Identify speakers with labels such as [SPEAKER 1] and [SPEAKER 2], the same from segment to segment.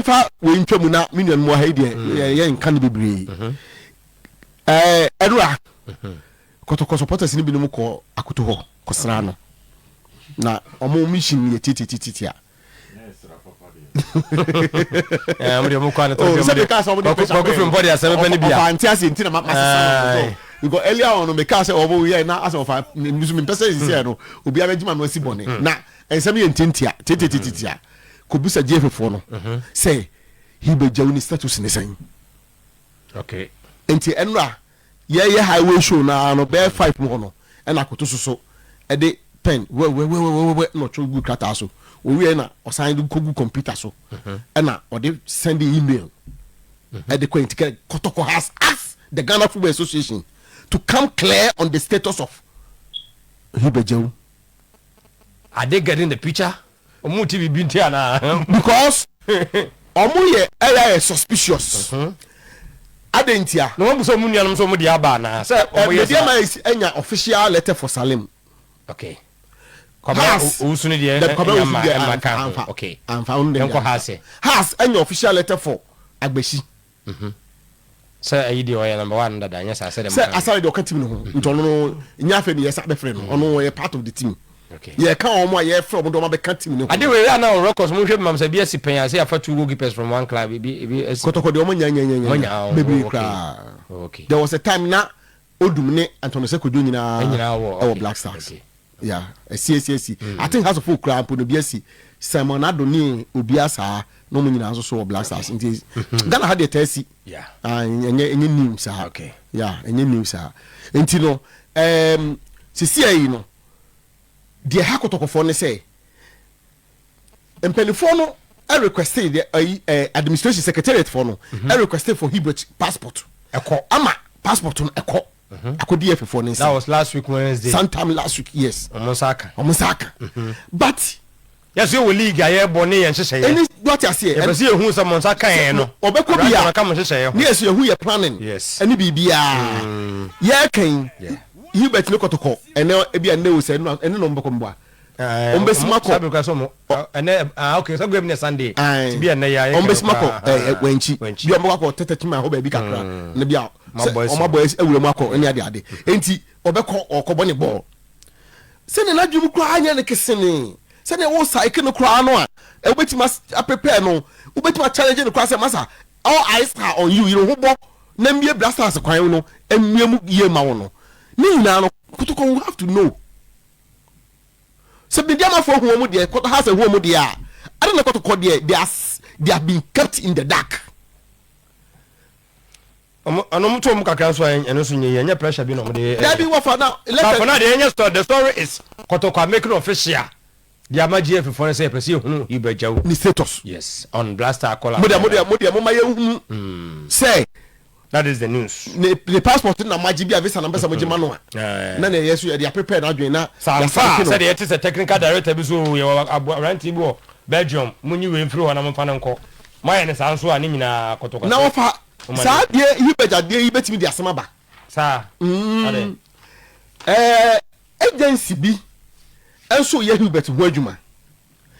[SPEAKER 1] Fa wei ntwa mu na me nuanom wɔ ha yi deɛ, yɛ nka no bebree. Ɛnora Kɔtɔkɔ supporters no binom kɔ Akoto hɔ kɔsra no, na ɔmo mission yɛ tiatiatiatia. Oh, sɛ meka sɛ ɔmo de pressure
[SPEAKER 2] kɔ firi mpɔ de asɛm pɛ ne bia.
[SPEAKER 1] Ɔfa nte aseɛ nti na masesa no so, because earlier on no meka sɛ ɔmo yɛ na asɛ ɔfa nso mempɛ sɛ sisiɛ no obiara bɛgyima no asi bɔne na nsɛm yɛ ntiantia tiatiatiatia. Kɔbisa GFA foɔ no sɛ Hubert Gyawu ne status ne sɛn.
[SPEAKER 2] Okay.
[SPEAKER 1] Nti ɛnora yɛyɛ highway show no ara no, bɛyɛ 5 mu hɔ no, ɛna Akoto soso ɛde pen wɛwɛwɛwɛwɛ na ɔtwerɛ gu krataa so. Owie na ɔsan de kɔgu computer so, ɛna ɔde send email ɛde kɔ. Nti Kɔtɔkɔ has asked the Ghana Football Association to come clear on the status of Hubert Gyawu.
[SPEAKER 2] Are they getting the picture? Ɔmo ti bibi nti ana?
[SPEAKER 1] Because ɔmo yɛ ɛyɛ ayɛ suspicious ade ntia.
[SPEAKER 2] Na wɔn bu sɛ ɔmo nuanom sɛ ɔmo de aba ana sɛ ɔmo yɛ
[SPEAKER 1] saa. Medeama ɛnya official letter for Salim.
[SPEAKER 2] Kwabena Owusu no deɛ
[SPEAKER 1] ɛnya
[SPEAKER 2] ma ɛma ka ho. Okay.
[SPEAKER 1] Anfa ɔno deɛ.
[SPEAKER 2] Yɛnkɔ Hearts.
[SPEAKER 1] Hearts ɛnya official letter for Agbesi.
[SPEAKER 2] Sɛ ɛyi deɛ ɔyɛ number one dada, nyɛ saa sɛ dɛm.
[SPEAKER 1] Sɛ Asare deɛ ɔka team no ho, nti ɔno no nyɛ afɛ ne yɛsa bɛfrɛ no, ɔno ɔyɛ part of the team. Yɛka wɔn a yɛfrɛ wɔn de wɔn abɛka team no ho.
[SPEAKER 2] Ade wei ana on records mo nhwɛ bi mam sɛ ebi asi pɛn ase afa two goalkeepers from one club, ebi asi.
[SPEAKER 1] Kɔtɔkɔ deɛ, wɔn nya nya nya nya bebree koraa. There was a time na Odum ne Anthony Sekojo nyinaa ɛwɔ Black Stars. Yeah, ɛsi esi esi. I think Hearts of Oak koraa mpo no bi asi. Simon Ado ne obi asaa na wɔn nyinaa nso so wɔ Black Stars, nti Ghana ha deɛ taa si. Ɛnyɛ new saa. Yeah, ɛnyɛ new saa. Nti no sisi ayi no deɛ, ha Kɔtɔkɔfoɔ ne sɛ mpanimfoɔ no request deɛ ayi administration secretariat foɔ no request for Hubert passport.
[SPEAKER 2] Ɛkɔ.
[SPEAKER 1] Ama passport no ɛkɔ akɔdi ɛfɛfoɔ ne nsa.
[SPEAKER 2] That was last week Wednesday.
[SPEAKER 1] Sometime last week, yes.
[SPEAKER 2] Ɔmo nsa aka.
[SPEAKER 1] Ɔmo nsa aka, but
[SPEAKER 2] yɛsɛ wɔ league a yɛbɔ ne yɛn nhyehyɛeɛ.
[SPEAKER 1] Ɛni dɔte aseɛ.
[SPEAKER 2] Yɛpɛ sɛ yɛhu sɛ mo nsa ka yɛn no.
[SPEAKER 1] Ɔbɛkɔ bi a
[SPEAKER 2] ka mo nhyehyɛeɛ ho.
[SPEAKER 1] Ne yɛsɛ yɛhu yɛ planning. Ɛne biribiara yɛɛkɛn Hubert ne Kɔtɔkɔ ɛnɛ ebi a ɛnɛ o sɛ ɛne na ɔmo bɛkɔ mbɔ a ɔmo bɛsi mu akɔ.
[SPEAKER 2] Sábẹ kura sọ mo ɛnɛ, ah, ok, sọ gbẹm ne Sunday. Ti bi ɛnɛ yɛ ayɛ.
[SPEAKER 1] Ɔmo bɛsi mu akɔ Wɛnkyi bi a ɔmo akɔ tɛtɛ kyima hɔ baabi kakra ne bi a sɛ ɔmo abɔ awura mu akɔ ɛne ade ade, nti ɔbɛkɔ ɔkɔbɔ ne bɔɔl sɛnea n'adwene mu koraa nyɛ ne kesene, sɛnea wo saeke no koraa no a wobɛtumi aprepare no, wobɛtumi achallenge no koraa sɛ, "Masa, all eyes are on you, yere ho bɔ na mmie Black Stars kwan no mmie mu yie ma wo." No ne nyinaa no, Kotoko will have to know sɛ Medeamafoɔ hu wɔn deɛ, kɔtɔ ha sɛ hu wɔn deɛ a ade na Kɔtɔkɔ deɛ they have been kept in the dark.
[SPEAKER 2] Ɔmo ɔno to ɔmo kakra nso a, ɛno nso nyɛ yɛ nyɛ pressure bi na ɔmo de.
[SPEAKER 1] Dabi, wɔfa na
[SPEAKER 2] letter. But for now deɛ, ɛnyɛ story. The story is Kɔtɔkɔ making official de ama GFA foɔ no sɛ yɛpɛ sɛ yɛhunu Hubert Gyawu
[SPEAKER 1] ne status.
[SPEAKER 2] Yes, on Black Star call.
[SPEAKER 1] Mo deɛ mo ma yɛn hunu sɛ
[SPEAKER 2] that is the news.
[SPEAKER 1] Ne passport na mo agye bi a visa na mpɛ sɛ mo gye ma no a na ne yɛ so yɛde aprepare n'adwene na
[SPEAKER 2] sanfa sɛdeɛ yɛte sɛ technical director bi so yɛwɔ aberanteɛ bi wɔ Belgium, mo nyi wei mfiri hɔ na momfa no nkɔ, moayɛ ne saa nso a ne nyinaa Kɔtɔkɔ
[SPEAKER 1] na wɔfa saa deɛ, Hubert adeɛ yi bɛtumi de asɛm aba.
[SPEAKER 2] Saa.
[SPEAKER 1] Agency bi nso yɛ Hubert ho adwuma.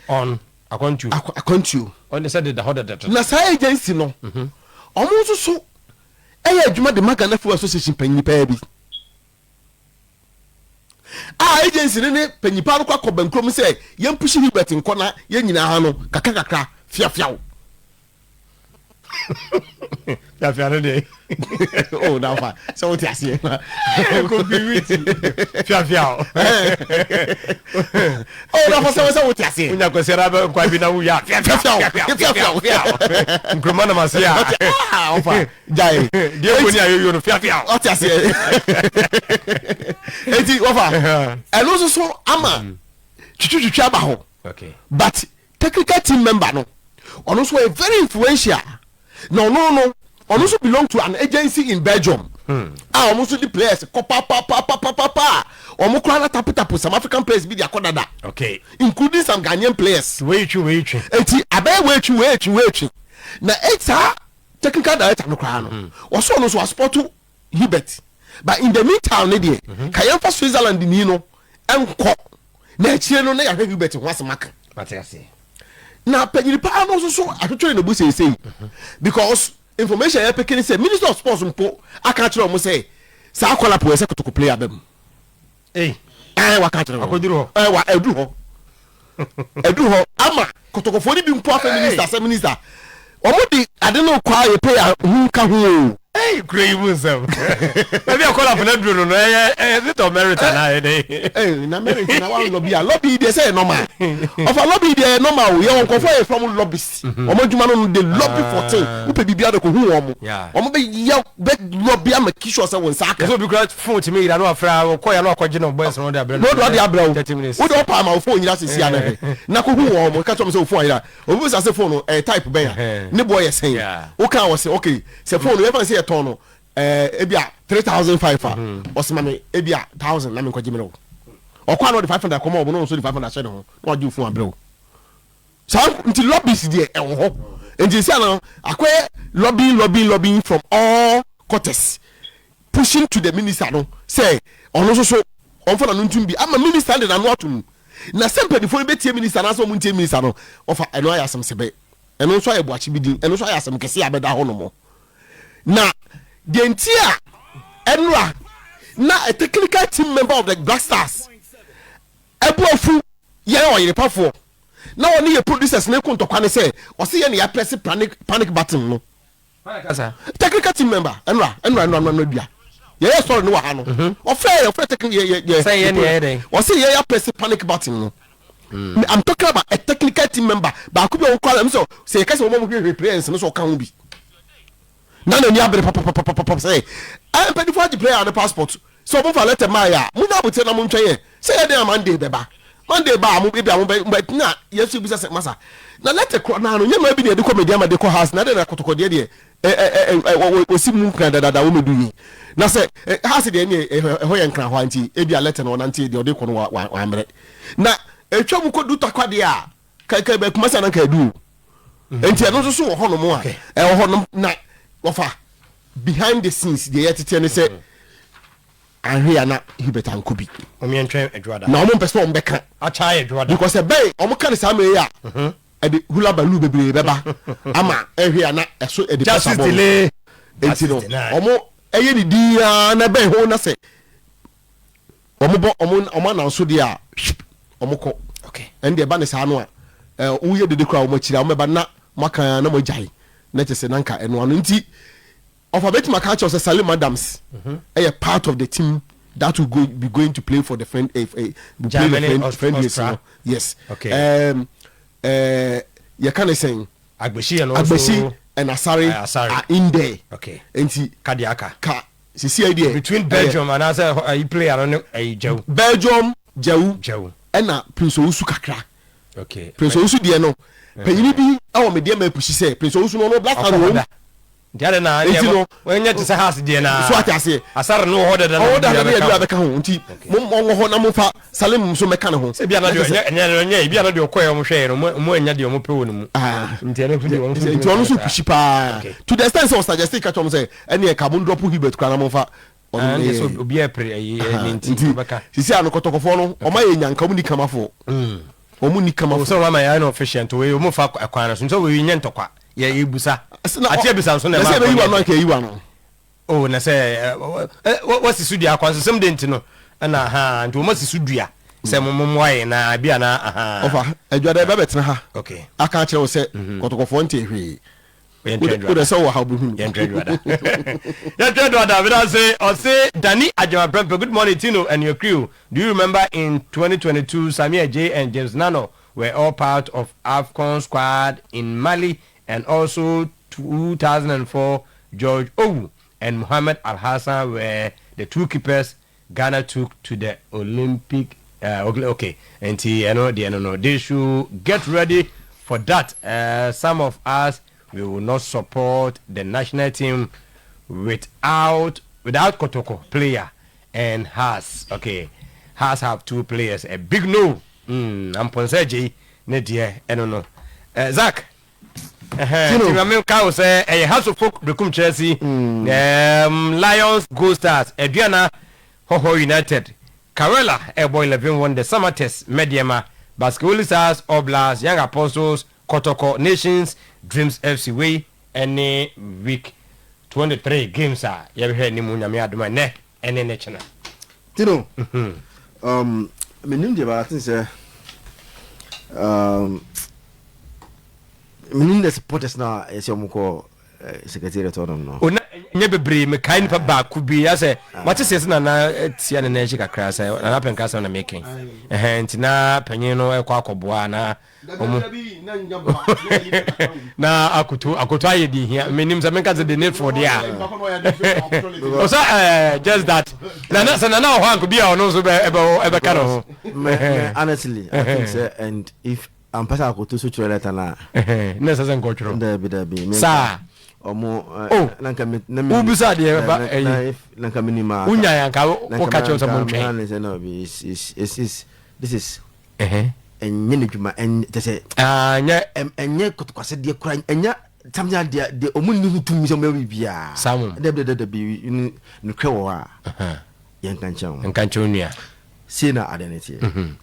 [SPEAKER 2] On akwantuo.
[SPEAKER 1] Akwantuo.
[SPEAKER 2] Ɔne sɛ deda hɔ dɛdɛdɛ.
[SPEAKER 1] Na saa agency no, ɔmo nso so ɛyɛ adwuma de ma Ghana Football Association panyin pɛɛ bi a agency no ne panyin paa no kɔ akɔ bankurom sɛ yɛn push Hubert nkɔ na yɛn nyinaa no kakra kakra fiafiaw.
[SPEAKER 2] Fiafia no deɛ.
[SPEAKER 1] Oh, nafa sɛ wote aseɛ.
[SPEAKER 2] Kofi fiafia o.
[SPEAKER 1] Oh, nafa sɛ wote aseɛ.
[SPEAKER 2] Wonya kwasi ara bɛ nkwa bi na woyɛ
[SPEAKER 1] fiafia fiafia.
[SPEAKER 2] Fiafia nkuruma nam ase a.
[SPEAKER 1] Ah, ɔfa gyae.
[SPEAKER 2] Deɛ ko ni ayoyo no fiafia.
[SPEAKER 1] Ɔte aseɛ, eti wɔfa ɛno nso so ama twitwitwitwi aba hɔ. But technical team member no, ɔno nso yɛ very influential na ɔno no, ɔno nso belong to an agency in Belgium a ɔmo nso di players kɔ papapapapapa a ɔmo koraa na tapetapo some African players bi de akɔ dada, including some Ghanaian players.
[SPEAKER 2] Wei twi, wei twi.
[SPEAKER 1] Eti abɛyɛ wei twi, wei twi, wei twi na saa technical director no koraa no, ɔsɔ ɔno nso aspɔto Hubert, but in the meantime ne deɛ ka yɛn fa Switzerland ni no nkɔ na akyire no na yɛahwɛ Hubert ho asɛm aka.
[SPEAKER 2] Mate ase.
[SPEAKER 1] Na panyini paa no nso so atwetwere ne bo seesei because information a yɛpeke ne sɛ Minister of Sports mpo aka akyerɛ wɔn sɛ saa call up wɔ sɛ Kotoko player ba mu.
[SPEAKER 2] Ei.
[SPEAKER 1] Ɛɛ waka akyerɛ wɔn.
[SPEAKER 2] Akɔduru hɔ.
[SPEAKER 1] Ɛɛ wa ɛduru hɔ. Ɛduru hɔ ama Kotokofoɔ no bi mpo afɛ minister sɛ minister wɔn de ade no kɔ a yɛ pay a ho ka ho o.
[SPEAKER 2] Ei kuro yi mu nsɛm. Baabi a call up no aduru no no ɛyɛ ɛyɛ is it on merit anaa ɛyɛ dɛn.
[SPEAKER 1] Ei na merit na wa lobby a lobby yi deɛ sɛ yɛ normal. Ɔfa lobby yi deɛ ɛyɛ normal o yɛ wɔ nkurɔfoɔ a yɛ fɛ wɔn lobbyist. Wɔn adwuma no no they lobby for thing wopɛ biribi a de kɔ hu wɔn. Wɔn bɛ yɛ bɛ lobby ama make sure sɛ wɔn nsa aka.
[SPEAKER 2] Yɛ sɛ obi kura phone tumi yira na wafrɛ a ɔkɔ ya na wakɔgye no boys no de abrɛ
[SPEAKER 1] no. Na ɔde abrɛ wo. Wode ɔpa ama wo phone yira sisi a na hwɛ. Na kɔ hu wɔn ka kyerɛ wɔn sɛ wo phone ayira. Obi bisa sɛ phone no ɛyɛ type bɛn a ne boɔ yɛ sɛn. Woka a wɔse okay sɛ phone no yɛfa no sɛ yɛtɔn no ɛɛ ebi a 3005 a ɔse ma me ebi a 1000 na menkɔgye mmerɛ wo. Ɔkɔ a na ɔde 500 kɔma wɔn na ɔno nso de 500 ahyɛ ne ho na wagye wo phone abrɛ wo. Saa nti lobbies deɛ ɛwɔ hɔ. Nti sɛ no akɔyɛ lobbying lobbying lobbying from all quarters pushing to the minister no sɛ ɔno nso so ɔmfa n'ano ntum bi ama minister no de n'ano ato mu. Na sɛ mpanimfoɔ no bɛtie minister anaasɛ wɔn ntie minister no ɔfa ɛno ayɛ asɛm sɛbɛ. Ɛno nso ayɛ boakye bi din. Ɛno nso ayɛ asɛm kɛse a abɛda hɔ nom. Na deɛ nti a ɛnora na a technical team member of the Black Stars ɛbo afu yɛn ɔyerepafoɔ na ɔne yɛ producers no ko ntɔkwa ne sɛ ɔse yɛn na yɛaprɛse panic panic button no. Technical team member ɛnora ɛnora ɛnora ɛnora dua yɛyɛ story no wɔ ha no mhm. ɔfrɛ yɛ ɔfrɛ technical yɛ yɛ yɛ ɔse yɛ yɛaprɛse panic button no. Mm. I'm talking about a technical team member baako bi a ɔkɔ ɛm sɛ sɛ yɛka sɛ wɔn mo hwehwɛ players no sɛ ɔka ho bi na n'ani abere papapapapapa sɛ ɛ mpanyinfoɔ agye player no passport Sɛ ɔmo fa lɛtɛ mae a, monya aboterɛ na montwɛn ɛ. Sɛ ɛyɛ dɛn a Monday bɛba. Monday ba a, mo ebia mobɛ, mobɛ, na yɛn nso yɛbisa sɛ, Masa, na lɛtɛ korɔ no ara no, nyɛ mmaa bi na yɛde kɔ Medeama de kɔ Hearts, na adɛn na kɔtɔkɔdeɛ deɛ, ɛ, ɛ, ɛ, ɛ, wɔ, wɔ, wɔsi mu nkran dadaada wɔmmɛdu yi? Na sɛ, ɛ, Hearts deɛ ɛnneɛ, ɛhɔ, ɛhɔ yɛ nkran hɔ ara nti, ebia lɛtɛ no ɔnante deɛ ɔde kɔ no wa, wa, wammrɛ. Na ɛtwa mu kɔdu Tarkwa deɛ a, ka, ka, Kumasi a na anka adu o. Nti ɛno nso so wɔ hɔnom a, ɛwɔ hɔnom, na wɔfa. Behind the scenes deɛ yɛteteɛ ne sɛ anhwɛ a na Hubert ankɔ bi.
[SPEAKER 2] Wɔn yɛn twɛn adwuada.
[SPEAKER 1] Na wɔn mpɛ sɛ wɔn bɛka.
[SPEAKER 2] Akyɛ ayɛ adwuada.
[SPEAKER 1] Because ɛbɛn wɔn ka ne saa mmerɛ yi a mhm. ɛde hula baloo bebree bɛba ama ɛhwɛ a na ɛso ɛde pɛsa
[SPEAKER 2] bɔ no.
[SPEAKER 1] Eti no wɔn ɛyɛ ne din ara na ɛbɛn ho na sɛ wɔn bɔ wɔn wɔn ananso deɛ a wɔn kɔ. Ɛn deɛ ɛba ne saa no a ɛɛ woyɛ dede koraa wɔn akyiri a wɔn bɛba na mo aka na mo agyae. Na kyerɛ sɛ na nka ɛno ano nti ɔfa bɛtumi aka akyerɛ sɛ Salim Adams mhm. ɛyɛ part of the team that will go, be going to play for the friend eh, eh, play the friend, friendlies no yes okay. um, uh, yɛka ne sɛn
[SPEAKER 2] Agbesi and
[SPEAKER 1] also Agbesi and Asare, uh, Asare. are in there.
[SPEAKER 2] Okay.
[SPEAKER 1] Nti
[SPEAKER 2] Kadiaka.
[SPEAKER 1] Ka sisi ayi deɛ.
[SPEAKER 2] Between Belgium and anaasɛ ayi player no ne ayi Jawu.
[SPEAKER 1] Belgium Jawu.
[SPEAKER 2] Jawu.
[SPEAKER 1] Ɛna Prince Owusu kakra.
[SPEAKER 2] Okay.
[SPEAKER 1] Prince Owusu deɛ no panyini bi wɔ me deɛ ma apusi sɛ Prince Owusu no ɔno Black Star no wɔm.
[SPEAKER 2] Nti ade na
[SPEAKER 1] nti no
[SPEAKER 2] wɔnyɛ te sɛ house deɛ na.
[SPEAKER 1] So ate aseɛ.
[SPEAKER 2] Asare no wɔ hɔ dada na
[SPEAKER 1] ɔwɔ dada na yɛde abɛka ho nti mo ɔwɔ hɔ na mo fa Salim nso mɛka ne ho.
[SPEAKER 2] Sɛ bi ana deɛ ɛnyɛ ɛnyɛ ɛnyɛ bi ana deɛ ɔkɔɛ ɔmo hwɛɛ no mo mo anya deɛ ɔmo pɛ wɔ ne mu. Nti ɛno nso deɛ ɔno nso
[SPEAKER 1] nti ɔno nso pusi paa to the extent sɛ ɔsuggest ka kyerɛ ɔmo sɛ ɛne ɛka mo ndrɔpo Hubert koraa na mo nfa
[SPEAKER 2] Ɔno deɛ sɛ obi ɛpere ɛyi ɛni nti ɔbɛka.
[SPEAKER 1] Sisi ano kɔtɔkɔfoɔ no ɔmo ayɛ nyanka ɔmo ni kamafoɔ ɔmo ni kamafoɔ.
[SPEAKER 2] Sɛ ɔmo ama yɛ ayɛ official nti wei ɔmo fa kwan no so nti wei nyɛ ntɔkwa yɛ yɛ busa ate abisa nso na
[SPEAKER 1] ɛma akɔ. Na sɛ ɛbɛyi wa no anka ɛyi wa no.
[SPEAKER 2] Oh na sɛ wɔsi so dua akwansosɛm de nti no ɛna ha nti wɔn asi so dua sɛ mo mo mmoa yɛn na bi ana aha.
[SPEAKER 1] Ɔfa adwada ɛbɛ bɛtena ha
[SPEAKER 2] okay
[SPEAKER 1] aka akyerɛ wo sɛ kɔtɔkɔfoɔ nte hwee. Wode sɛ wɔ ha wobɛhu no.
[SPEAKER 2] Yɛntwɛn Dwoada. Yɛntwɛn Dwoada. Meda se ɔse Danny Agyemang Prempeh, good morning Tino and your crew. Do you remember in 2022 Samir Adjei and James Nano were all part of AFCON squad in Mali and also 2004 George Owu and Mohammed Alhassan were the two keepers Ghana took to the Olympic uh, okay nti ɛno deɛ no no they should get ready for that uh, some of us we will not support the national team without without Kotoko player and has okay has have two players a big no mm, ampɔnsɛ gyei ne deɛ ɛno no uh, Zach Ɛhɛn, nti ma menka wo sɛ ɛyɛ Hearts of Oak Berekum Chelsea, um, Lions Gold Stars, Aduana Hɔhɔ United, Karela ɛrebɔ 11 Wonders, Samatex Medeama, Baskeoli Stars, All Blacks, Young Apostles, Kɔtɔkɔ Nations Dreams FC. Wei ɛne week 23 games a yɛbɛhwɛ anim, Nyame adom a, ɛnɛ ɛne ne kyena.
[SPEAKER 3] Tino, menim deɛ, but I think sɛ menim the supporters na ɛsɛ ɔmo kɔ secretariat hɔnom no.
[SPEAKER 2] Ona nyɛ bebree. Mekae nipa baako bi asɛ mate sɛ Nana tia ne nan akyi kakra sɛ Nana pɛnka sɛ na meke ɛhɛn, nti na panyin no ɛkɔ akɔboa na ɔmo na akoto akoto ayɛ de hia. Menim sɛ menka sɛ de ne fo deɛ a ɔsɛ just that Nana sɛ Nana wɔ hɔ anko bi a ɔno nso bɛ ɛbɛ ɛbɛka ne ho.
[SPEAKER 3] Me, honestly, I think sɛ and if ampɛ sɛ Akoto so twerɛ letter na
[SPEAKER 2] na ɛsɛ sɛ nkɔtwerɛ.
[SPEAKER 3] Dabi, dabi.
[SPEAKER 2] Saa.
[SPEAKER 3] Ɔmo
[SPEAKER 2] Oh.
[SPEAKER 3] na nka me na me
[SPEAKER 2] Wobisa deɛ ɛba ɛyi.
[SPEAKER 3] Na nka me nim a
[SPEAKER 2] Wonya yɛ anka woka kyerɛ sɛ montwɛn.
[SPEAKER 3] Na sɛ no is this is ɛnyɛ ne dwuma, ɛnyɛ kyɛ sɛ
[SPEAKER 2] Ah, nyɛ
[SPEAKER 3] ɛnyɛ kɔtɔkɔsɛdeɛ kora, ɛnyɛ something a deɛ ɔmo nni ho tumi sɛ ɔmo yɛ biribiara.
[SPEAKER 2] Saa mo.
[SPEAKER 3] Dabi, dabi, dabi, nokorɛ wɔ hɔ a yɛnka nkyɛn ho.
[SPEAKER 2] Nka nkyɛn nua.
[SPEAKER 3] Sei na ade ne teɛ.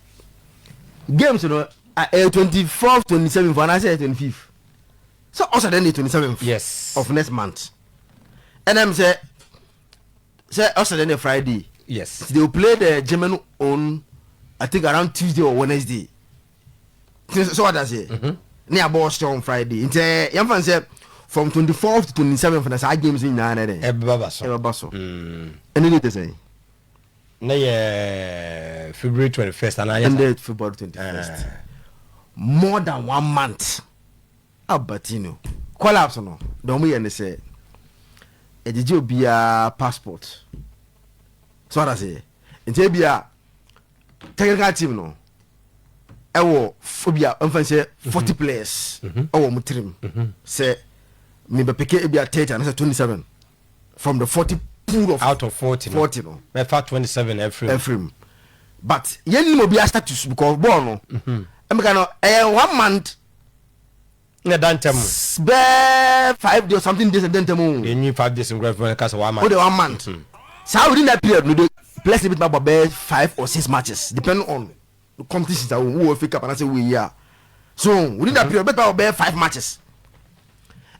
[SPEAKER 3] Games no ɛyɛ 24, 27 anaasɛ ɛyɛ 25 sɛ ɔsɛ dɛn de 27 of next month, ɛnam sɛ ɔsɛ dɛn de Friday. They will play the German on, I think, around Tuesday or Wednesday. So what I say, ne abɔ ɔsɛ on Friday, nti yɛmfa n sɛ from 24th to 27th na saa games nyinaa ne dɛn
[SPEAKER 2] ɛbɛba so.
[SPEAKER 3] Ɛbɛba so. Ɛne ne te sɛn?
[SPEAKER 2] Ne yɛ February 21st anaa yɛ
[SPEAKER 3] ɛnde February 21st, more than one month abatino call-ups no deɛ ɔmo yɛ ne sɛ ɛgyegye obiara passport. So what I say, nti ebia technical team no ɛwɔ obia mfa sɛ 40 players ɛwɔ ɔmo tirim sɛ mebɛpeke ebia 30 anasɛ 27 from the 40 pool of
[SPEAKER 2] out of 40 no.
[SPEAKER 3] 40 no.
[SPEAKER 2] Mɛfa 27 ɛfiri mu.
[SPEAKER 3] Ɛfiri mu, but yɛnnim obiara status because bɔɔl no ɛmɛka no ɛyɛ one month
[SPEAKER 2] na ɛda ntɛm.
[SPEAKER 3] Bɛɛ 5 days or something days ɛda ntɛm o.
[SPEAKER 2] Yɛnyi 5 days nkura fún kasa one month.
[SPEAKER 3] O de one month saa, within that period no de players bi tuma bɔ bɛɛ five or six matches depending on the competitions a wo wɔ, FA Cup anaasɛ wo yi a. So within that period bɛ tuma bɔ bɛɛ five matches,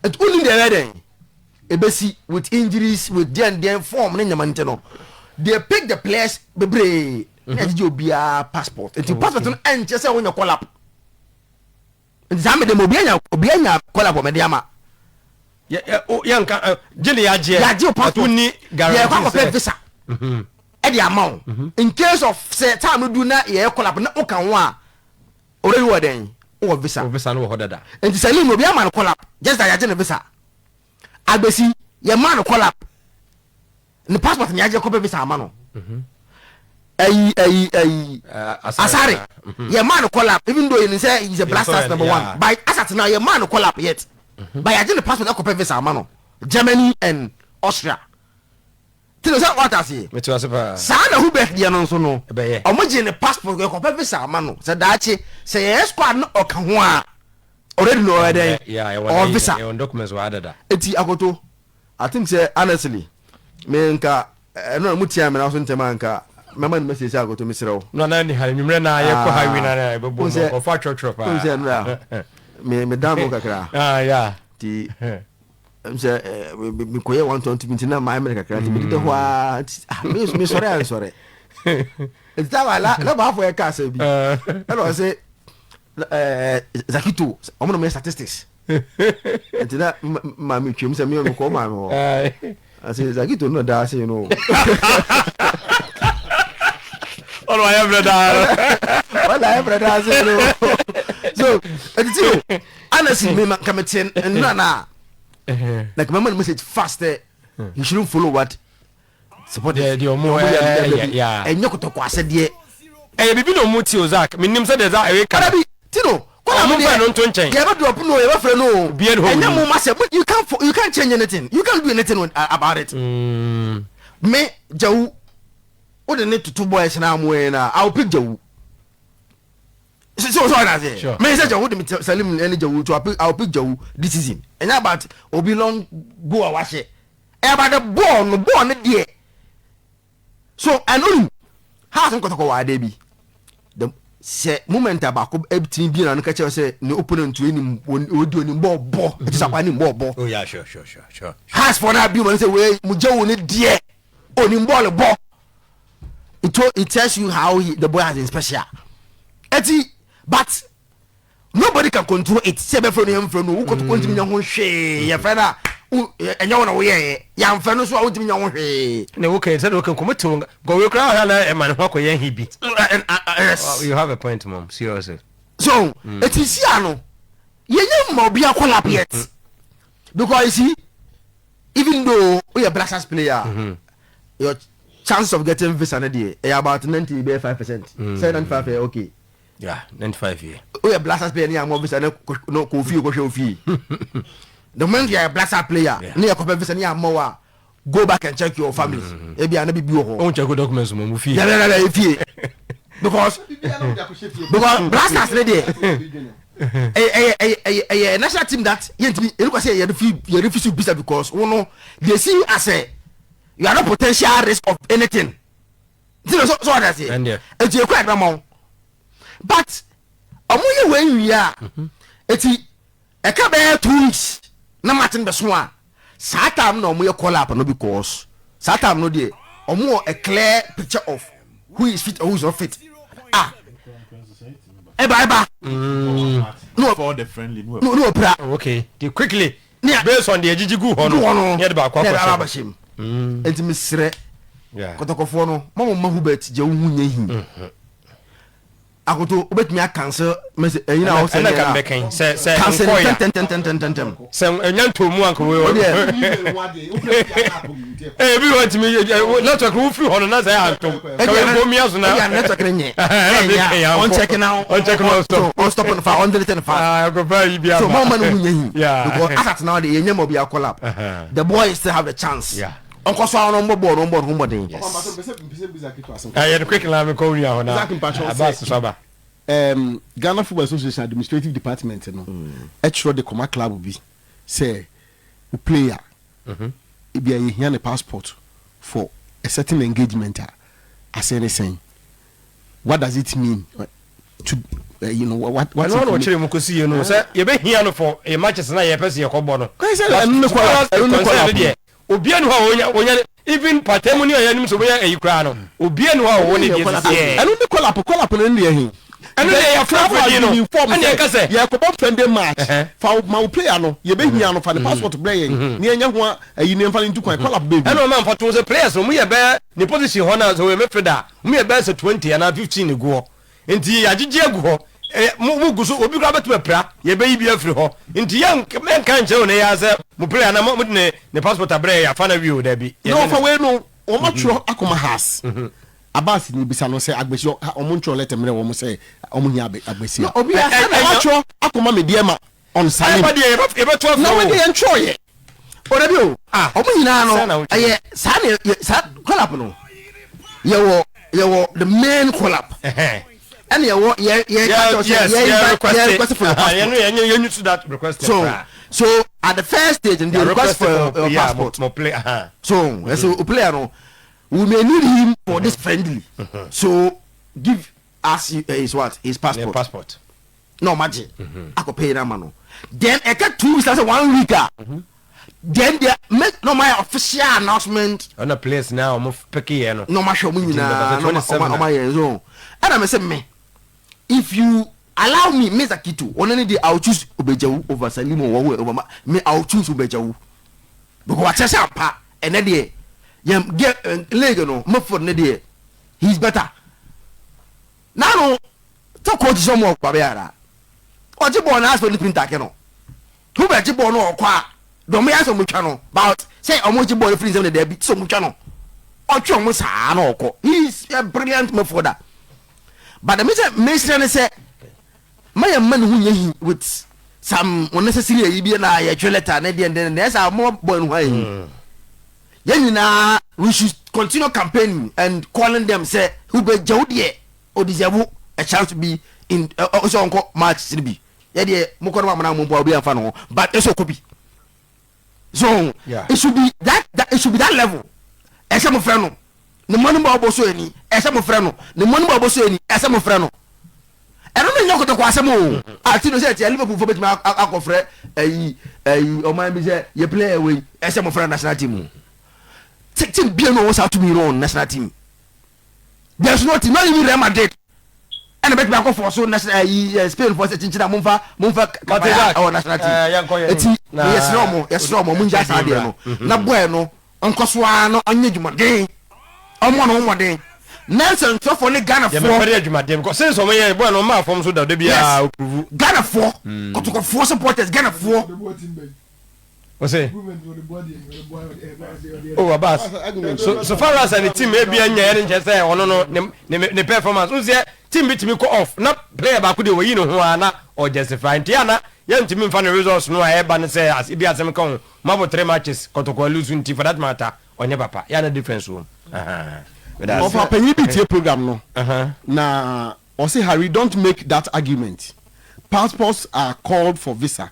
[SPEAKER 3] nti o nim deɛ ɛyɛ dɛn ebesi with injuries, with deɛn deɛn form ne nyama. Nti no they pick the players bebree na ɛgyegye obiara passport, nti passport no ɛnkyɛ sɛ wonyɛ call up. Nti saa mede ma obi anya call up wɔ mɛde ama.
[SPEAKER 2] Yɛnka gye ne yɛagyeɛ.
[SPEAKER 3] Yɛagye wo passport.
[SPEAKER 2] Ni guarantee.
[SPEAKER 3] Yɛkɔ akɔpɛ visa ɛde ama wo in case of sɛ time no du na yɛyɛ call up na woka ho a, already wɔ dɛn, wowɔ visa.
[SPEAKER 2] O visa no wɔ hɔ dada.
[SPEAKER 3] Nti Salim, obi ama no call up, just that yɛagye ne visa. Agbesi, yɛma no call up, ne passport ne yɛagye kɔpɛ visa ama no. Ɛyi Asare, yɛma no call up even though yɛnim sɛ he's a Black Stars number one, but asat now yɛma no call up yet, but yɛagye ne passport ɛkɔpɛ visa ama no Germany and Austria. Tí o sɛ wata aseɛ?
[SPEAKER 2] Mete ase paa.
[SPEAKER 3] Saa na Hubert deɛ no nso no
[SPEAKER 2] ɛbɛyɛ.
[SPEAKER 3] Ɔmo gye ne passport ɛkɔpɛ visa ama no sɛ daakye sɛ yɛyɛ squad no ɔka ho a, already no ɔyɛ dɛn, ɔwɔ visa.
[SPEAKER 2] Yɛwɔ documents wɔ adada.
[SPEAKER 3] Eti Akoto, I think sɛ honestly me nka ɛno na mo tia mi na so ntɛm a nka mɛma no message sɛ Akoto, mesrɛ wo.
[SPEAKER 2] No na ni ha nwummerɛ na yɛkɔ highway na na yɛbɛbɔ mu ɔkɔfa atwerɛtwerɛ paa.
[SPEAKER 3] N sɛ ɛno a me dan mo kakra.
[SPEAKER 2] Ah yeah.
[SPEAKER 3] Ti sɛ mekɔyɛ one twenty nti na maa mmerɛ kakra nti mededa hɔ a, nti ah, mesɔre a nsɔre nti tawa la baafo yɛ kaa sɛ bi ɛna ɔsɛ Zakito ɔmo na ɔmo yɛ statistics, nti na maame twam sɛ meyɛ mekɔ maame hɔ ase Zakito no da ase no.
[SPEAKER 2] Ɔno ayɛ mmerɛ daa no.
[SPEAKER 3] Ɔno ayɛ mmerɛ daa ase no. So ɛtiti o, honestly me nka mete nnura na like mɛma no message fast ɛ he shouldn't follow what support.
[SPEAKER 2] Deɛ ɔmo ɛyɛ.
[SPEAKER 3] Ɛnyɛ Kotoko asɛdeɛ.
[SPEAKER 2] Ɛyɛ bibi na ɔmo ti o, Zak, menim sɛ deɛ Zak ɛyɛ ka.
[SPEAKER 3] Ɔdabi ti no
[SPEAKER 2] kɔla mo deɛ no nto nkyɛn.
[SPEAKER 3] Deɛ yɛbɛ drop no, yɛbɛ frɛ no o.
[SPEAKER 2] Obiara ni hɔ.
[SPEAKER 3] Ɛnyɛ mo ma sɛ you can't change anything, you can't do anything about it. Me Jawu o de ne tutu boys na mo yɛ na I will pick Jawu. So ɔna se me sɛ Jawu de me Salim ɛne Jawu to I will pick Jawu this season. Ɛnyɛ about obi long goal a wahyɛ, ɛyɛ about the ball no, ball no deɛ. So ɛno Hearts Nkɔtɔkɔ wɔ ade bi the Sɛ moment a baako tumi bie n'ano ka kyerɛ sɛ ne opponent wei nim odi onim bɔɔl bɔ, ɛte sɛ akwa nim bɔɔl bɔ.
[SPEAKER 2] Oh yeah, sure.
[SPEAKER 3] Hearts for na bi wɔn sɛ wei mo gye wo ne deɛ onim bɔɔl bɔ. It tells you how the boy has been special. Eti but nobody can control it. Sɛ ɛbɛfrɛ no, yɛmfrɛ no, wokɔtokɔ ntumi nya ho hwee. Yɛfrɛ no a, ɛnyɛ wo na woyɛɛ. Yɛamfrɛ no so a, wontumi nya ho hwee.
[SPEAKER 2] Ne wo kɛn sɛ de wo kɛn kɔmɔ tew gɔwe koraa ɔhɛ na ɛma ne ho akɔyɛ he bi.
[SPEAKER 3] Yes.
[SPEAKER 2] You have a point, mom, seriously.
[SPEAKER 3] So eti si ano yɛnyɛ ma obi akɔ lap yet, because you see, even though woyɛ Black Stars player, your chance of getting visa no deɛ, ɛyɛ about 95%. Sɛ 95 yɛ okay.
[SPEAKER 2] Yeah, 95, yeah.
[SPEAKER 3] Woyɛ Black Stars player ne yɛ amɔ visa ne no kɔ ofie, kɔhwɛ ofie. The moment you are a Black Stars player ne yɛ kɔpɛ visa ne yɛ amɔ wa, go back and check your family. Ebi a na bibi wɔ hɔ.
[SPEAKER 2] Ɔn check documents mo mo fie.
[SPEAKER 3] Yɛrɛ fie, because Black Stars ne deɛ, ɛyɛ national team that yɛntumi yɛn kɔ sɛ yɛde refuse visa, because wɔn no, they see you as a, you are not potential risk of anything. Nti na so ɔda se eti ekura ɛdima ma wo, but ɔmo yɛ wei wie a, eti ɛka bɛyɛ 2 weeks na match no bɛ so a, saa time na ɔmo yɛ call up no, because saa time no deɛ, ɔmo wɔ a clear picture of who is fit or who is not fit. Ah, ɛba ɛba no.
[SPEAKER 4] For the friendly no.
[SPEAKER 3] No opira.
[SPEAKER 2] Okay, the quickly based on the ejiji gu hɔ
[SPEAKER 3] no,
[SPEAKER 2] no yɛ de baako
[SPEAKER 3] akɔ
[SPEAKER 2] hyɛ.
[SPEAKER 3] Abɛhyɛ mu. Nti mesrɛ Kɔtɔkɔfoɔ no, ma mo ma Hubert gye wo ho nyɛ hi. Akoto wobɛtumi acancel message ɛyi na ɔsɛ
[SPEAKER 2] ɛna ka mbɛkɛn sɛ
[SPEAKER 3] cancel
[SPEAKER 2] nkɔya
[SPEAKER 3] ntɛntɛntɛntɛntɛm.
[SPEAKER 2] Sɛ ɛnya ntomu anka wo ebi wɔ ntumi network wo firi hɔ no na sɛ antom ka wo mpo mia so na
[SPEAKER 3] ɛyà network ne nyɛ.
[SPEAKER 2] Ɛyà
[SPEAKER 3] ɔncheck na
[SPEAKER 2] ɔncheck na ɔstop.
[SPEAKER 3] Ɔnstop no fa, ɔndelete no fa.
[SPEAKER 2] Ah, akɔfa yi bi ama.
[SPEAKER 3] So mo ma no ho nyɛ hi, because as at now de, yɛnyɛ ma obi akɔ lab. The boy still have the chance. Ɔnkɔ so ara ɔmbɔ bɔɔl no, ɔmbɔ no ho mmɔden.
[SPEAKER 2] Ɛyɛ no quick na mekɔ wo nua hɔ na Abbas so aba.
[SPEAKER 1] Ghana Football Association administrative department no ɛtwerɛ de kɔma club bi sɛ o player ebi a yɛhia ne passport for a certain engagement a, asɛn ne sɛn? What does it mean to you know what?
[SPEAKER 2] Ɛno na ɔkyerɛ mu kɔsi yɛ no sɛ yɛbɛhia no for yɛ matches na yɛpɛ sɛ yɛkɔbɔ no.
[SPEAKER 1] Kwan sɛ ɛno ne kɔla, ɛno ne kɔla.
[SPEAKER 2] Deɛ obia ni hɔ a onya onya, even patamu ni a yɛnim sɛ obɛnya ayi koraa no, obia ni hɔ a ɔwɔ ne deɛ sisi.
[SPEAKER 1] Ɛno ne call up, call up no ne deɛ he?
[SPEAKER 2] Ɛno deɛ yɛafrɛfrɛ din no ɛne ɛka sɛ
[SPEAKER 1] yɛkɔbɔ friendly match, fa ma wo player no, yɛbɛhia no, fa ne passport brɛ yɛn ne yɛnyɛ ho a ayi ne yɛmfa no ntu kwan. Call up baabi.
[SPEAKER 2] Ɛna ɔma mfa to sɛ players no ɔmo yɛ bɛyɛ ne position hɔ no a, sɛ ɔyɛ midfielder a, ɔmo yɛ bɛyɛ sɛ 20 anaa 15 gu hɔ, nti yɛagyegye agu hɔ. Mo gu so, obi koraa bɛtumi apira, yɛbɛyi bi afiri hɔ, nti yɛn mɛnka nkyerɛ wo ne yɛ sɛ mo player na mo de ne passport abrɛ yɛ, yɛafa no awie o, dabi.
[SPEAKER 1] Na ɔfa wei no, wɔn atwerɛ akɔma Hearts. Abbas ni bisa no sɛ Agbesi ɔmo ntwerɛ letter mmerɛ wɔn sɛ ɔmo hia Agbesi a
[SPEAKER 3] obi asa
[SPEAKER 1] na wɔatwerɛ akɔma Medeama on Salim.
[SPEAKER 2] Ɛba deɛ yɛbɛto afro.
[SPEAKER 1] Na wɔn deɛ yɛntwerɛ yɛ.
[SPEAKER 3] Ɔdabi o.
[SPEAKER 2] Ah.
[SPEAKER 3] Ɔmo nyinaa
[SPEAKER 2] Sɛ na
[SPEAKER 3] no
[SPEAKER 2] wotwerɛ.
[SPEAKER 3] Ɛyɛ saa na yɛ saa call up no, yɛwɔ the main call up, ɛna yɛwɔ yɛ ka kyerɛ sɛ yɛ invite, yɛ request for your passport.
[SPEAKER 2] Yɛn yɛn use that request.
[SPEAKER 3] So at the first stage, they request for your passport.
[SPEAKER 2] Mo play.
[SPEAKER 3] So ɛsɛ o player no, we may need him for this friendly, so give us his what, his passport.
[SPEAKER 2] Passport.
[SPEAKER 3] Na ɔmo agye akɔpɛ yi n'ama no, then ɛka 2 weeks ase, one week a, then they make na ɔmo ayɛ official announcement.
[SPEAKER 2] Ɔna players na ɔmo pick yɛ no.
[SPEAKER 3] Na ɔmo ahwɛ ɔmo nyinaa na ɔmo ayɛ so. Ɛna mɛ sɛ me, if you allow me, me Zakito, ɔno ne de, I will choose Obegyawu over Salimu or over me. I will choose Obegyawu because wakyerɛ sɛ ampa ɛnɛ deɛ yɛn get league no midfield ne deɛ, he is better nanu sɛ coach sɛ ɔmo ɔkɔ abɛyara ɔgye bɔɔl na asɛ ɔne pintake no Hubert gye bɔɔl no, ɔkɔ a dɔm yɛ asɛ ɔmo twa no, but sɛ ɔmo gye bɔɔl no firi nsɛm de dɛbi sɛ ɔmo twa no, ɔtwe ɔmo saa na ɔkɔ. He is a brilliant midfielder, but ɛmi sɛ mesrɛ ne sɛ ma yɛn mma ne ho nyɛ hi with some unnecessary ayi bi na yɛtwe letter ne deɛ deɛ deɛ ɛsɛ ɔmo bɔ ne ho ayɛ hi. Yɛn nyinaa, we should continue campaigning and calling them sɛ Hubert Gyawu deɛ, o deserve a chance to be in ɛ ɔ sɛ ɔnkɔ match no bi. Yɛ deɛ mokɔ no amana mo mpo a, obi anfa ne ho, but ɛsɛ ɔkɔ bi. So it should be that level. Ɛsɛ mo frɛ no ne mo anim a ɔbɔ so ani, ɛsɛ mo frɛ no ne mo anim a ɔbɔ so ani, ɛsɛ mo frɛ no. Ɛno no nyɛ kotoko asɛm o. Ati no sɛ ɛte a Liverpool fo bɛtumi akɔfrɛ ɛyi ɛyi ɔman bi sɛ yɛ player wei ɛsɛ mo frɛ national team o. Team bia no ɔwɔ saa tumi no on national team. There's no team, not even Real Madrid ɛna bɛtumi akɔ fɔ so national ɛyi eh, Spain fo sɛ kyinkyin a momfa momfa kabaya ɛwɔ national team. Eti yɛsrɛ ɔmo yɛsrɛ ɔmo ɔmo ngya saa deɛ no na bɔɛ no Ɔnkɔ so ara na ɔnyɛ adwumaden. Ɔmmɔ ne ho mmɔden. Na nsɛntwerɛfoɔ ne Ghanafoɔ.
[SPEAKER 2] Yɛ mepɛ adwumaden because since ɔmo yɛ boy no ɔmaa fam so da da biara
[SPEAKER 3] Yes.
[SPEAKER 2] ɔprovu.
[SPEAKER 3] Ghanafoɔ, Kɔtɔkɔfoɔ supporters, Ghanafoɔ.
[SPEAKER 2] Ɔse oh Abbas so so far as ne team ebi anya yɛ ne nkyɛ sɛ ɔno no ne ne ne performance n sɛ team bi tumi kɔ off na player baako deɛ wɔyi ne ho a na ɔjustify nti a na yɛntumi nfa ne results no a ɛba no sɛ as ebi asɛm ka ho Mabɔ tre matches kɔtɔkɔ a lose nti for that matter ɔnyɛ papa yɛ a na difference wɔ mu ahaa meda ase.
[SPEAKER 1] Ɔfa panyin bi tie program no na ɔse Harry don't make that argument passports are called for visa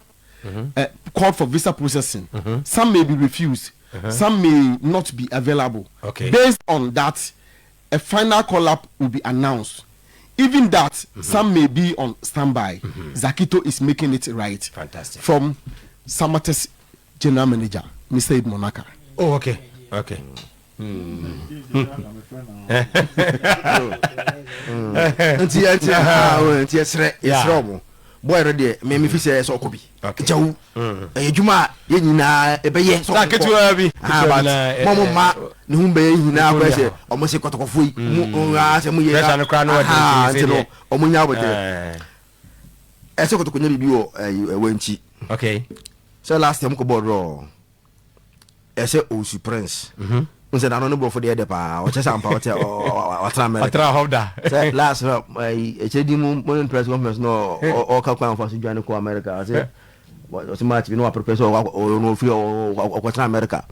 [SPEAKER 1] eh, called for visa processing some may be refused some may not be available based on that a final call up will be announced even that some may be on standby Zakito is making it right
[SPEAKER 2] Fantastic.
[SPEAKER 1] from Samatex general manager Mr Ibn Monaka.
[SPEAKER 2] Oh okay okay.
[SPEAKER 3] Nti nti nti yɛsrɛ yɛsrɛ ɔmo boy no deɛ me me fi sɛ sɛ ɔkɔ bi gyawu ɛyɛ adwuma a yɛn nyinaa ɛbɛyɛ sɛ ɔkɔ
[SPEAKER 2] ketewa bi
[SPEAKER 3] ah but mo mo ma ne ho bɛyɛ nyinaa kɔ sɛ ɔmo se kɔtɔkɔfo yi mo aa sɛ mo yɛ
[SPEAKER 2] pressure no koraa no ɔde
[SPEAKER 3] nti nti no ɔmo nya abotire ɛsɛ kɔtɔkɔ nya biribi wɔ ɛyi ɛwɔ nkyi
[SPEAKER 2] okay
[SPEAKER 3] sɛ last time kɔ bɔɔl draw ɛsɛ owusu prince n sɛ n'ano ne borɔfo deɛ ɛdɛ paa ɔkyɛ sɛ ampa ɔte ɔtena America
[SPEAKER 2] ɔtena hɔ da
[SPEAKER 3] sɛ last na ɛyi ɛkyɛ di mu morning press conference na ɔka kwan fa so dwane kɔ America ɔsɛ ɔsɛ match bi na waprepare sɛ ɔno ofiri ɔkɔtena America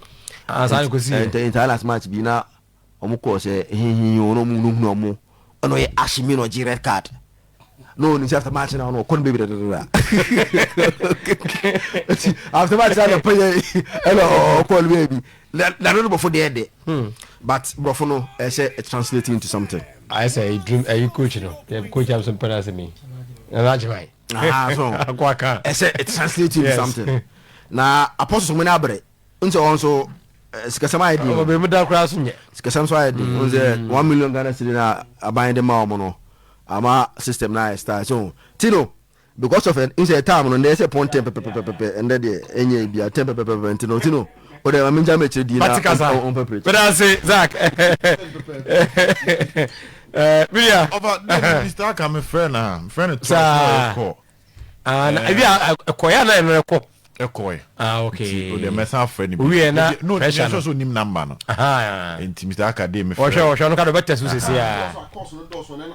[SPEAKER 2] ansa ne kɔsi yɛ
[SPEAKER 3] nti nti last match bi na ɔmo kɔɔ sɛ hehe ɔno ɔmo hunahuna ɔmo ɛna ɔyɛ ahye mi na ɔgye red card na ɔnim sɛ after match na ɔno ɔkɔ no baabi dadadada nti after match na anɔpa yɛ ɛna ɔkɔ no baabi na no bɔfo deɛ ɛdɛ but borɔfo no ɛsɛ it translate into something.
[SPEAKER 2] Ayɛ sɛ dream ɛyi coach no coach am so mpɛ n'asɛm yi nana agyeman
[SPEAKER 3] so ɛsɛ it translate into something na apostles mo ne abrɛ N sɛ wɔn nso eh, sikasɛm ayɛ den.
[SPEAKER 2] Ɔbɛn mu da koraa so nyɛ.
[SPEAKER 3] Sikasɛm nso ayɛ den. N sɛ 1 million Ghana cedi na aban de ma wɔn no ama system na ayɛ style so ti no because of n sɛ time no ndɛ sɛ pɔn 10 pɛpɛpɛpɛ ndɛ deɛ ɛnyɛ bia 10 pɛpɛpɛpɛ nti no ti no o de maame ngya mɛkyerɛ di na ɔmpɛ pere.
[SPEAKER 2] Meda ase Zach. Miria.
[SPEAKER 4] Ɔfa Mr. Aka me frɛ na frɛ no twice na ɔyɛ call.
[SPEAKER 2] Ah, na ebi a ɛkɔɛ a na ɛno ɛkɔ.
[SPEAKER 4] Ɛkɔɛ.
[SPEAKER 2] Ah, okay.
[SPEAKER 4] Nti o de mɛsan afrɛ no bi.
[SPEAKER 2] Owie na
[SPEAKER 4] no
[SPEAKER 2] pressure
[SPEAKER 4] no. No, nim number no. Nti Mr. Aka de me frɛ.
[SPEAKER 2] Ɔhwɛ ɔhwɛ ɔno ka do bɛtɛ so sese a.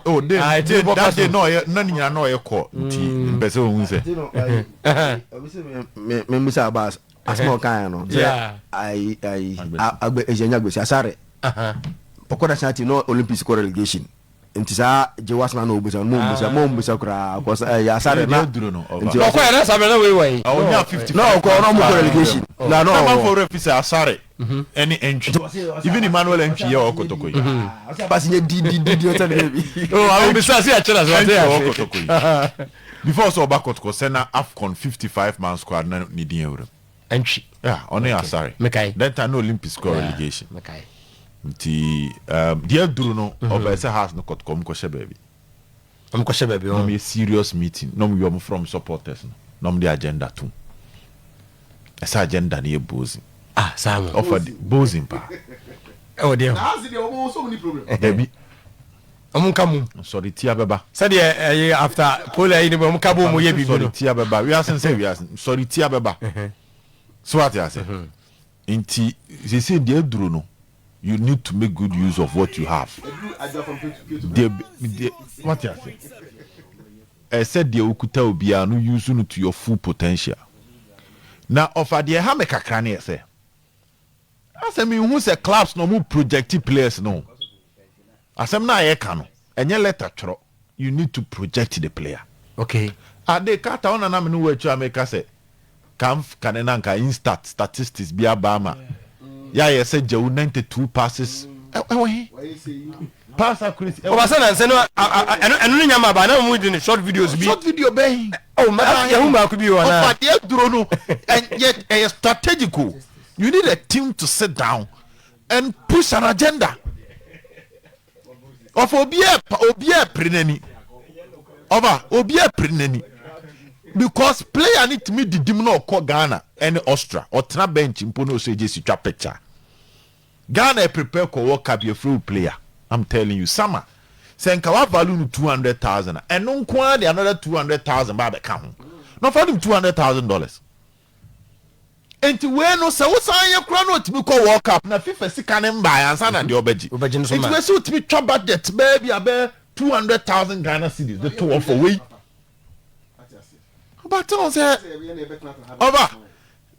[SPEAKER 4] Oh, de ah, de that day na ɔyɛ na ne nyinaa na ɔyɛ kɔ nti mm. mpɛ sɛ ohun sɛ.
[SPEAKER 3] Me me musa Abbas asɛm a ɔkaeɛ no sɛ ayi ayi agbe ɛhyɛ nya agbesi asare. Ɔkɔ national team na Olympics kɔ relegation. Nti saa gye wasena na obisa no mo mbisa mo mbisa koraa kɔs ɛyɛ asare na
[SPEAKER 2] nti ɔkɔ yɛ na sabere na wei wɔ yi.
[SPEAKER 4] Ɔnya 55
[SPEAKER 3] na ɔkɔ na ɔmo kɔ relegation na na
[SPEAKER 4] ɔwɔ. Amanfo werɛ fi sɛ asare ɛne Antwi even Emmanuel Antwi yɛ ɔwɔ kotoko yi.
[SPEAKER 3] Basi nye di di di di ɔtɛ ne bi.
[SPEAKER 2] Oh awo bisa si akyerɛ sɛ
[SPEAKER 4] ɔte ase. Antwi ɔwɔ kotoko yi before sɛ ɔba kotoko sɛ na AFCON 55 man squad na ne din awura mu.
[SPEAKER 2] Antwi.
[SPEAKER 4] Yeah, ɔne Asare.
[SPEAKER 2] Mekae.
[SPEAKER 4] That time no Olympics kɔ relegation.
[SPEAKER 2] Mekae.
[SPEAKER 4] Nti um, deɛ aduru no ɔbɛyɛ sɛ house no kɔtɔkɔ ɔmo kɔhyɛ baabi.
[SPEAKER 2] Ɔmo kɔhyɛ baabi.
[SPEAKER 4] Na ɔmo yɛ serious meeting na ɔmo yɛ ɔmo from supporters no na ɔmo de agenda tom. Ɛsɛ agenda no yɛ bozin.
[SPEAKER 2] Ah, saa mo.
[SPEAKER 4] Ɔfa di bozin paa.
[SPEAKER 2] Ɛwɔ deɛ ho.
[SPEAKER 1] Na house deɛ ɔmo nso ɔmo ni problem.
[SPEAKER 4] Dabi.
[SPEAKER 2] Ɔmo nka mu.
[SPEAKER 4] Nsɔre tia bɛba.
[SPEAKER 2] Sɛdeɛ ɛyɛ after pole ayi no ɔmo ka bɔ ɔmo yɛ biribi no.
[SPEAKER 4] Nsɔre tia bɛba. Wiase nsɛ wiase. Nsɔre tia bɛba. So wate ase. Nti seesei deɛ aduro no you need to make good use of what you have. Deɛ deɛ wate ase. Ɛsɛ deɛ okuta obiara no use no to your full potential. Na ɔfa deɛ ɛha me kakra ne yɛ sɛ asɛ mehu sɛ clubs na ɔmo project players no. Asɛm no a yɛka no ɛnyɛ letter twerɛ, you need to project the player.
[SPEAKER 2] Okay.
[SPEAKER 4] Ade Carter wo nana me ne wo akyi a meka sɛ ka kane na nka instat statistics bi aba ama yɛayɛ sɛ gyawu 92 passes ɛwɔ he? Pass accuracy.
[SPEAKER 2] Ɔba sɛ nansɛ no ɛno ɛno ne nyama ba na wɔn di ne short videos bi.
[SPEAKER 4] Short video bɛn.
[SPEAKER 2] Oh ma yɛn ho baako bi wɔ na.
[SPEAKER 4] Ɔfa deɛ duro no ɛyɛ ɛyɛ strategic o. You need a team to sit down and push an agenda. Ɔfa obiara obiara pere n'ani. Ɔfa obiara pere n'ani because player ne tumi didim na ɔkɔ Ghana ɛne Austria, ɔtena bench mpo na ɔsɛ gye si twa picture. Ghana prepare kɔ World Cup, yɛfrɛ wo player, I'm telling you, sama sɛ nka wa value no 200,000 a, ɛno nko ara de another 200,000 ba abɛka ho na ɔfa nim $200,000. Nti wei no, sɛ wosan yɛ kora na ɔtumi kɔ World Cup na FIFA sika ne mbaeɛ ansa na deɛ ɔbɛgye.
[SPEAKER 2] Wobɛgye no so
[SPEAKER 4] nti
[SPEAKER 2] ma.
[SPEAKER 4] Wei sɛ wotumi twa budget bɛɛ bi a bɛɛ 200,000 Ghana cedis de to hɔ for wei ɔbɛtɛn sɛ ɔba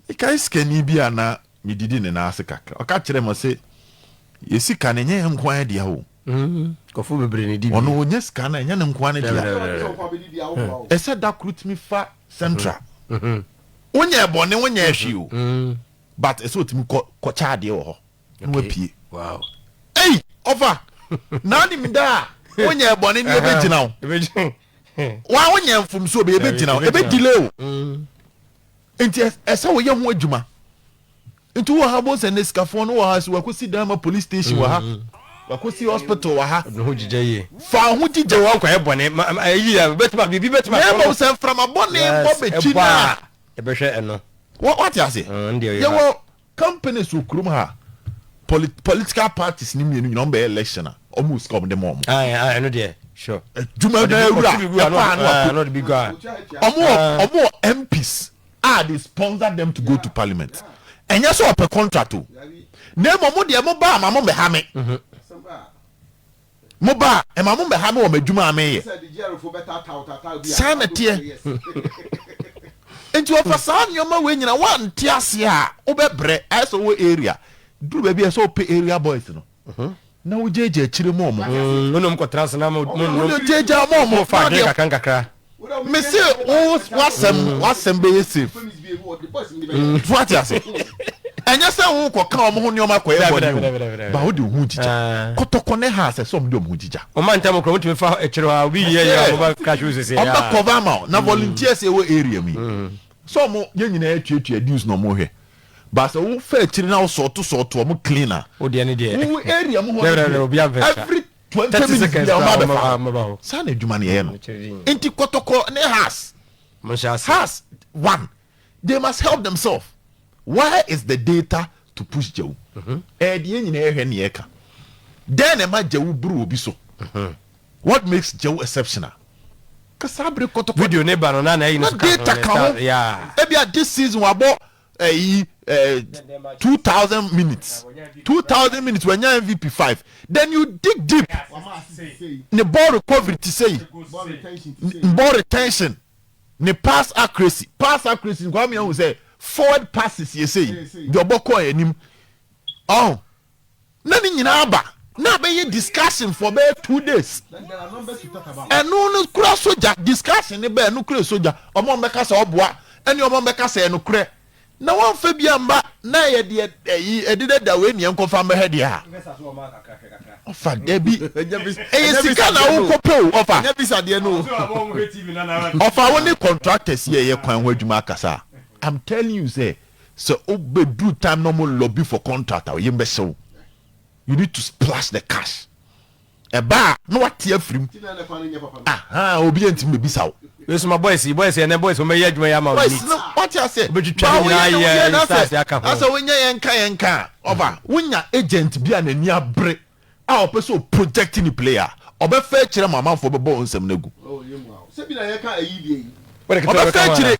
[SPEAKER 4] mekae sikani bi a na medidi ne nan ase kakra, ɔka kyerɛ me sɛ yɛ sika no ɛnyɛ yɛn nko ara dea o.
[SPEAKER 2] Kɔfo bebree ne di bi.
[SPEAKER 4] Ɔno ɔnyɛ sika no, ɛnyɛ ne nko ara ne dea. Ɛsɛ da koro tumi fa central, wonyɛ bɔne, wonyɛ hwee o, but ɛsɛ ɔtumi kɔ kɔkyɛ adeɛ wɔ hɔ na wapue. Ei, ɔfa naanim da a wonyɛ bɔne ne ɛbɛgyina wo wa wonyɛ mfomso bɛ ɛbɛgyina wo, ɛbɛ delay o. Nti ɛsɛ woyɛ ho adwuma. Nti wɔ ha bɔ sɛ ne sikafoɔ no wɔ ha sɛ wakɔsi dan ma police station wɔ ha, wakɔsi hospital wɔ ha.
[SPEAKER 2] Ne ho gyigya yie.
[SPEAKER 4] Fa ho gyigya.
[SPEAKER 2] Wɔn kɔ yɛ bɔne ma ɛyi yɛ bɛtuma biribi bɛtuma.
[SPEAKER 4] Na mmom sɛ mframa bɔne bɔ bɛkyi no a,
[SPEAKER 2] ɛbɛhwɛ ɛno.
[SPEAKER 4] Wate ase? Yɛwɔ companies wɔ kurom ha, political parties ne mmienu nyina, ɔmo bɛyɛ election a, ɔmo wɔ sika ɔmo de ma ɔmo.
[SPEAKER 2] Ɛno deɛ sure.
[SPEAKER 4] Adwuma na awura ɛkɔ ano akɔ ɔmo wɔ MPs a they sponsor them to go to parliament. Ɛnyɛ sɛ ɔpɛ contract o, na mmom mo deɛ, mo ba ama mo mbɛha me, mo ba ɛma mo mbɛha me wɔ m'adwuma a meyɛ. Saa na teɛ. Nti ɔfa saa nneɛma wei nyina wante ase a, wobɛbrɛ. Ayɛ sɛ wowɔ area duru baabi a, ɛsɛ wopɛ area boys no na wogyagya akyire mu ɔmo.
[SPEAKER 2] Wonom kɔtena se na mo
[SPEAKER 4] nom. Wogyagya mu ɔmo.
[SPEAKER 2] Fa adwene kakra nkakra.
[SPEAKER 4] Mese wo wasɛm bɛyɛ safe so, wate ase? Ɛnyɛ sɛ wo kɔka ɔmo ho nneɛma kɔyɛ bɔne o, ba wode wo ho gyigya Kɔtɔkɔ ne ha sɛ ɔmo de ɔmo ho gyigya.
[SPEAKER 2] Ɔma ntam kora wotumi fa akyire hɔ a obi yɛ yɛ a ɔmo crash wo sese.
[SPEAKER 4] Ɔmo bɛ cover ama wo na volunteers ɛwɔ area mu yi sɛ ɔmo yɛn nyinaa atuatua dues na ɔmo hwɛ ba sɛ wo fa akyire na wo sɔɔto sɔɔto ɔmo clean a.
[SPEAKER 2] Wo deɛ ne deɛ.
[SPEAKER 4] Wo area mu hɔ no, every 20 minutes bi a ɔmo abɛfa hɔ. Saa na adwuma no yɛyɛ no. Nti Kɔtɔkɔ ne Hearts, Hearts one, they must help themselves. Where is the data to push Gyawu? Ɛyɛ deɛ nyinaa yɛhwɛ ne yɛka dɛn na ɛma Gyawu buru obi so? What makes Gyawu exceptional? Kasa abere Kɔtɔkɔ
[SPEAKER 2] video ne ba no na na ɛyi no
[SPEAKER 4] so ka data ka ho. Ebia this season wabɔ ɛyi 2000 minutes, 2000 minutes, wanya MVP five. Then you dig deep, ne ball recovery ti sɛ yi, ball retention, ne pass accuracy. Pass accuracy nkwa mi ahun sɛ forward passes yɛ sɛ yi deɛ ɔbɔ kɔɔ anim ɔn na ne nyinaa ba na abɛyɛ discussion for bɛyɛ 2 days. Ɛno no kura sogya discussion ne bɛɛ no kura sogya. Ɔmo mbɛka sɛ ɔboa ɛne ɔmo mbɛka sɛ ɛnokorɛ na wɔnfɛ bi amba na ɛyɛ deɛ ɛyi ɛdeda da wei neɛ nkɔfa mbɛhwɛ deɛ a ɔfa dabi, ɛyɛ sika na wokɔ pɛ o. Ɔfa ɔfa wo ne contractors yɛ ɛyɛ kwan ho adwuma akasa. I'm telling you sɛ wobɛduru time na ɔmo lobby for contract a, ɔyɛ mbɛhyɛ wo, you need to splash the cash. Ɛba a na wate afiri mu aha, obi yɛ ntumi bebisa wo.
[SPEAKER 2] Wesuma boys yi, boys yɛ nɛ, boys wɔn bɛyɛ adwuma yɛ ama wo
[SPEAKER 4] neat. Boys no, wate ase.
[SPEAKER 2] Obetwitwa ne nyinaa yɛ stars aka ho.
[SPEAKER 4] Asɛ wonya yɛn ka yɛn ka a, ɔba wonya agent bi a n'ani abere a ɔpɛ sɛ o project ne player, ɔbɛfɛ akyerɛ ma amanfoɔ bɛbɔ wɔn nsɛm no agu. Ɔbɛfɛ akyire.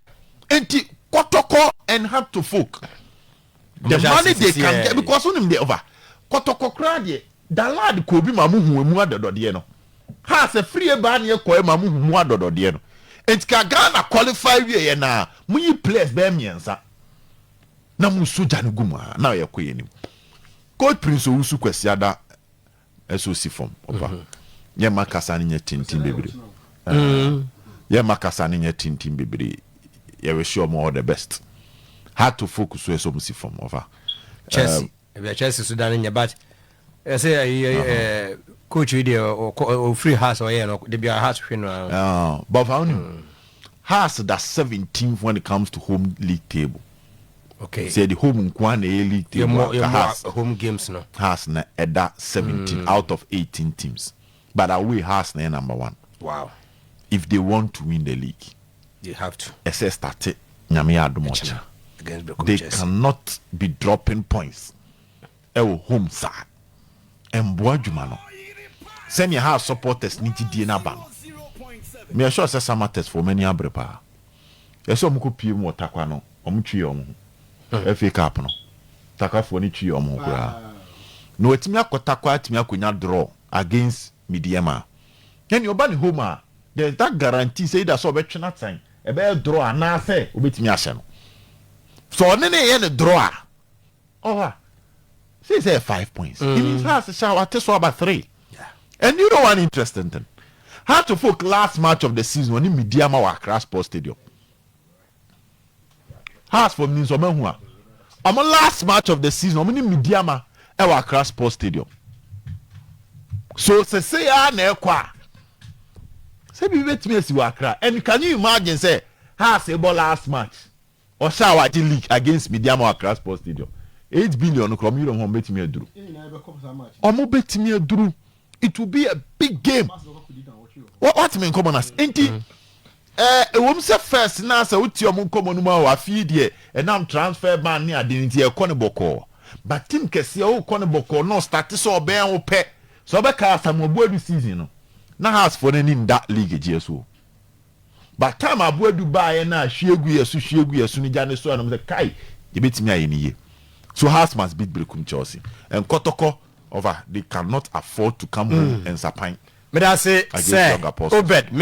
[SPEAKER 4] Nti Kɔtɔkɔ and Hearts of Oak, the money they can get, because wonim deɛ ɔba Kɔtɔkɔ koraa deɛ, Dalad kɔ obi ma mo hu emu adɔdɔdeɛ no ha sɛ firi eba ne ɛkɔ ma mo hu mu adɔdɔdeɛ no. Nti ka Ghana qualify wie yɛ na mo yi players bɛyɛ mmiɛnsa na mo sogya no gu mu a na yɛ kɔ yɛ nim. Coach Prince Owusu Kwasiada ɛsɛ osi fam. Ɔfa yɛ ma kasa no nyɛ tenten bebree, yɛ ma kasa no nyɛ tenten bebree. Yɛ wish ɔmo all the best. Hearts of Oak so ɛsɛ ɔmo si fam, ɔfa.
[SPEAKER 2] Chelsea, ebi Chelsea so dan nyɛ, but ɛsɛ ɛyi ɛɛ. Coach yi deɛ ɔfiri Hearts ɔyɛ no de bia Hearts hwe no ara.
[SPEAKER 4] Ah, but fa wonim Hearts da 17th when it comes to home league table.
[SPEAKER 2] Okay.
[SPEAKER 4] Sɛ yɛde home nko ara na ɛyɛ league table a, ka Hearts.
[SPEAKER 2] Home games no.
[SPEAKER 4] Hearts na ɛda 17 out of 18 teams. But away Hearts na ɛyɛ number one.
[SPEAKER 2] Wow.
[SPEAKER 4] If they want to win the league.
[SPEAKER 2] They have to.
[SPEAKER 4] Ɛsɛ starte Nyame yɛ adom ɔkyena. They cannot be dropping points ɛwɔ home saa. Ɛmboa adwuma no. Sɛnea Hearts supporters no gyidie no aba no, meyɛ sure sɛ Samatex foɔ wɔn ani abere paa. Ɛsɛ wɔn kɔ pie mu wɔ Tarkwa no, wɔn twi wɔn ho. FA Cup no, Tarkwa foɔ no twi wɔn ho koraa. Na wɔatumi akɔ Tarkwa atumi akɔnya draw against Medeama. Ɛnneɛ ɔba ne home a, there is that guarantee sɛ either sɛ ɔbɛtwe no asan, ɛbɛyɛ draw anaasɛ ɔbɛtumi ahyɛ no. Sɛ ɔne no reyɛ no draw a, ɔha, sei sɛ ɛyɛ 5 points. It means Hearts hyɛ a wate so aba three. And you know one interesting thing? Hearts of Oak last match of the season ɔne Medeama wɔ Accra Sports Stadium. Hearts for means ɔmo ahu a, ɔmo last match of the season ɔmo ne Medeama ɛwɔ Accra Sports Stadium. So sese a na ɛkɔ a, sɛ biribi bɛtumi asi wɔ Accra. And can you imagine sɛ Hearts bɔ last match ɔhyɛ a wagye league against Medeama wɔ Accra Sports Stadium? 8 billion no kora, ɔmo yerɛ ho, ɔmo bɛtumi aduru, ɔmo bɛtumi aduru. It will be a big game. Watumi nkɔmɔ na nti ɛwɔm sɛ first na sɛ wotie ɔmo nkɔmɔ no mu a, afei deɛ ɛnam transfer ban ne ade nti ɛkɔ ne bɔkɔɔ, but team kɛseɛ wokɔ ne bɔkɔɔ na ɔstart sɛ ɔbɛn wo pɛ sɛ ɔbɛka Asamoah Boadu season no na Hearts foɔ no ani nda league gyeɛ so, but time Aboadu baayɛ na hwie gu yɛ so, hwie gu yɛ so no gya ne so ɛnom sɛ kai, yɛbɛtumi ayɛ ne yie. So Hearts must beat Berekum Chelsea and Kɔtɔkɔ over. They cannot afford to come home and sapan
[SPEAKER 2] Medase
[SPEAKER 4] against
[SPEAKER 2] sɛ
[SPEAKER 4] Young Apostles.
[SPEAKER 2] Obed.